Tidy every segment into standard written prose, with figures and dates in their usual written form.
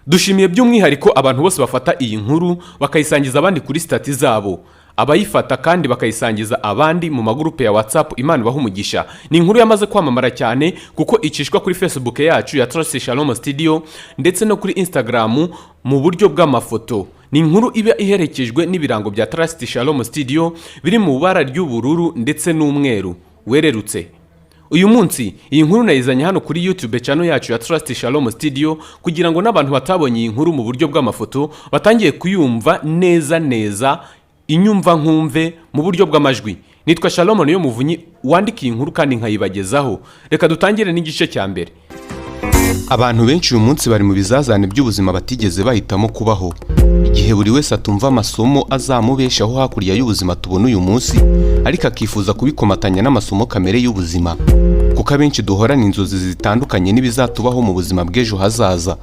Dushimiye by'umwihariko abantu bose bafata iyi nkuru bakayisangiza abandi kuri status zabo, abayifata kandi bakayisangiza abandi mu magurupe ya WhatsApp. Imana ibaha umugisha. Ni inkuru yamaze kwamamara cyane kuko icishwa kuri Facebook yacu ya Trust Shalom Studio ndetse no kuri Instagram mu buryo bw'amafoto. Ni inkuru iba iherekejwe n'ibirango bya Trust Shalom Studio biri mu ibara ry'ubururu ndetse n'umweru wererutse. Uyu munsi iyi nkuru nayizanye hano kuri YouTube channel yacu ya Trust Shalom Studio kugira ngo n'abantu batabonye iyi nkuru mu buryo bw'amafoto batangiye kuyumva neza neza, inyumva nkumve mu buryo bw'amajwi. Nitwa Shalom niyo muvunyi wandika iyi nkuru kandi nkayibagezaho. Reka dutangire n'igice cya mbere. Abantu benshi uyu munsi bari mu bizazane by'ubuzima batigeze bahitamo kubaho. Igihe buri wese atumva amasomo azamubeshaho hakurya y'ubuzima tubona uyu munsi, ariko akifuza kubikomatanya n'amasomo kamere y'ubuzima, kuko abenshi duhorana inzozi zitandukanye n'ibizatubaho mu buzima bw'ejo hazaza.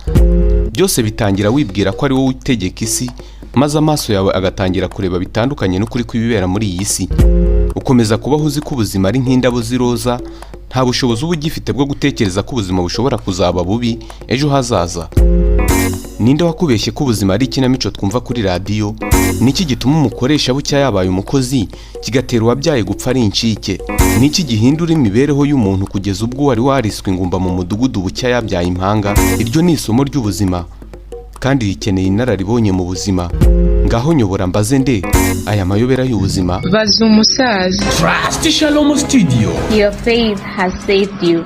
Byose bitangira wibwira ko ari wowe utegeka isi, maze amaso yawe agatangira kureba bitandukanye n'ukuri kw'ibibera muri iyi si. Ukomeza kubaho uzi ko ubuzima ari nk'indabo z'iroza, nta bushobozi uba ugifite bwo gutekereza ko ubuzima bushobora kuzaba bubi ejo hazaza. Ninde wakubeshye ko ubuzima ari ikinamico twumva kuri radiyo? Niki gituma umukoresha bucya yabaye umukozi, kigatera uwabyaye gupfa ari incike? Niki gihindura imibereho y'umuntu kugeza ubwo wari wariswe ingumba mu mudugudu bucya yabyaye impanga? Iryo ni isomo ry'ubuzima kandi rikeneye inararibonye mu buzima. Ngaho nyobora mbaze nde aya mayobera y'ubuzima? Baza umusaza. Trust Shalom Studio. Your faith has saved you.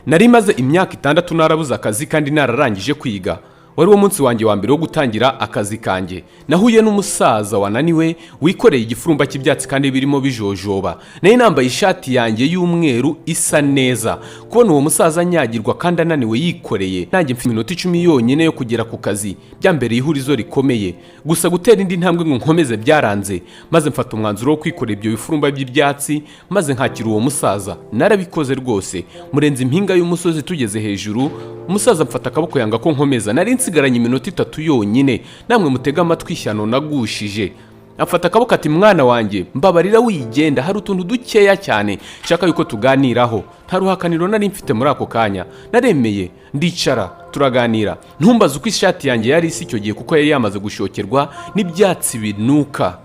Nari maze imyaka 6 narabuze akazi kandi nararangije kwiga. Wari wo munsi wanjye wa mbere wo gutangira akazi kanjye. Nahuye n'umusaza wananiwe wikoreye igifurumba cy'ibyatsi kandi birimo bijojoba. Nari nambaye ishati yanjye y'umweru isa neza. Kubona uwo musaza anyagirwa kandi ananiwe yikoreye, nanjye mfite iminota 10 yonyine yo kugera ku kazi, byambereye ihurizo rikomeye. Gusa gutera indi ntambwe ngo nkomeze byaranze, maze mfata umwanzuro wo kwikorera ibyo bifurumba by'ibyatsi maze nkakira uwo musaza. Narabikoze rwose, murenze impinga y'umusozi. Tugeze hejuru, umusaza mfata akaboko yanga ko nkomeza. Nari nsigaranye iminota 3 yonyine. Namwe mutege amatwi ishyano nagushije. Afata akaboko ati: "Mwana wanjye, mbabarira wigenda, hari utuntu dukeya cyane nshaka yuko tuganiraho." Nta ruhakaniro nari mfite muri ako kanya, naremeye ndicara turaganira. Ntumbaze uko ishati yanjye yari isa icyo gihe, kuko yari yamaze gushokerwa n'ibyatsi binuka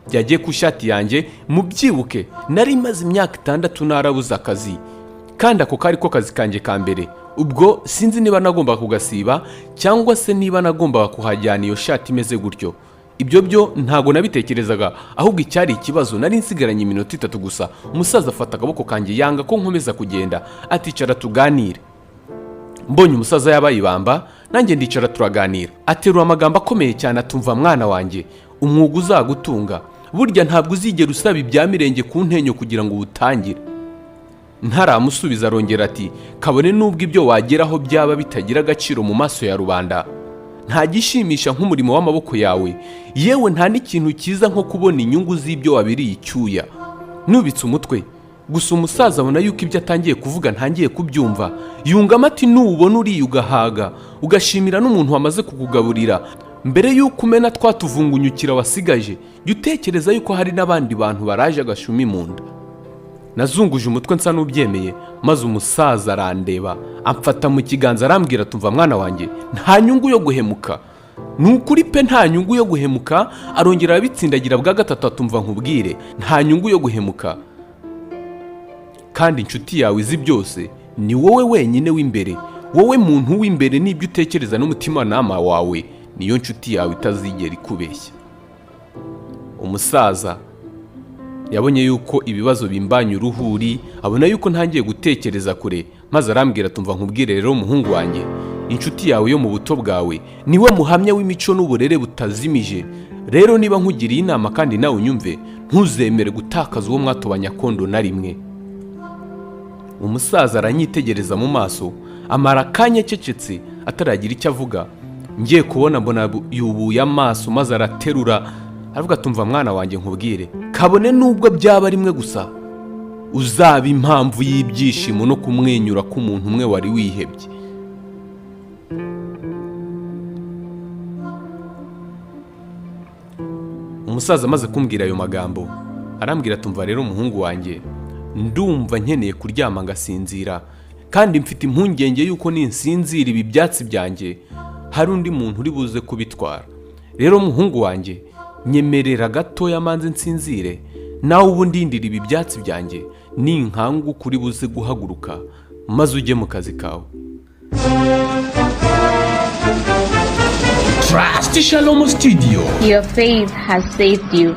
byagiye ku ishati yanjye. Mubyibuke, nari maze imyaka 6 narabuze akazi kandi ako kari ko kazi kanjye ka mbere. Ubwo sinzi niba nagombaga kugasiba cyangwa se niba nagombaga kuhajyana iyo shati imeze gutyo. Ibyo byo ntabwo nabitekerezaga, ahubwo icyari ikibazo nari nsigaranye iminota 3 gusa. Umusaza afata akaboko kanjye yanga ko nkomeza kugenda, aticara tuganire. Mbonye umusaza yabaye ibamba, nanjye ndicara turaganira. Aterura amagambo akomeye cyane atumva: "Mwana wanjye, umwuga uzagutunga burya ntabwo uzigera usaba ibya mirenge ku ntenyo kugira ngo uwutangire." Ntaramusubiza arongera ati: "Kabone n'ubwo ibyo wageraho byaba bitagira agaciro mu maso ya rubanda, nta gishimisha nk'umurimo w'amaboko yawe, yewe nta n'ikintu cyiza nko kubona inyungu z'ibyo wabiriye icyuya." Nubitse umutwe gusa. Umusaza abona yuko ibyo atangiye kuvuga ntangiye kubyumva, yungamo ati: "Nubona uriye ugahaga, ugashimira n'umuntu wamaze kukugaburira, mbere y'uko umena twa tuvungunyukira wasigaje, jya utekereza yuko hari n'abandi bantu baraje agashumi mu nda." Nazunguje umutwe nsa n'ubyemeye, maze umusaza arandeba, amfata mu kiganza, arambwira: "Tumva mwana wanjye, nta nyungu yo guhemuka, ni ukuri pe, nta nyungu yo guhemuka." Arongera arabitsindagira bwa gatatu, atumva nkubwire, nta nyungu yo guhemuka, kandi inshuti yawe izi byose ni wowe wenyine w'imbere. Wowe muntu w'imbere n'ibyo utekereza n'umutimanama wawe, niyo nshuti yawe itazigera ikubeshya. Umusaza yabonye yuko ibibazo bimbanye uruhuri, abona yuko ntangiye gutekereza kure, maze arambwira: "Tumva nkubwire rero umuhungu wanjye, inshuti yawe yo mu buto bwawe niwe muhamya w'imico n'uburere butazimije. Rero niba nkugiriye inama kandi nawe unyumve, ntuzemere gutakaza uwo mwatobanye akondo na rimwe." Umusaza aranyitegereza mu maso, amara akanya acecetse ataragira icyo avuga. Ngiye kubona mbona yubuye amaso, maze araterura aravuga: "Tumva mwana wanjye nkubwire, kabone n'ubwo byaba rimwe gusa, uzaba impamvu y'ibyishimo no kumwenyura k'umuntu umwe wari wihebye." Umusaza amaze kumbwira ayo magambo, arambwira: "Tumva rero umuhungu wanjye, ndumva nkeneye kuryama ngasinzira. Kandi mfite impungenge y'uko ninsinzira ibi byatsi byanjye hari undi muntu uri buze kubitwara. Rero muhungu wanjye, nyemerera gatoya manze nsinzire, nawe ubu ndindira ibi byatsi byanjye. Ninkanguka uri buze guhaguruka maze ujye mu kazi kawe. Trust Shalom Studio. Your faith has saved you.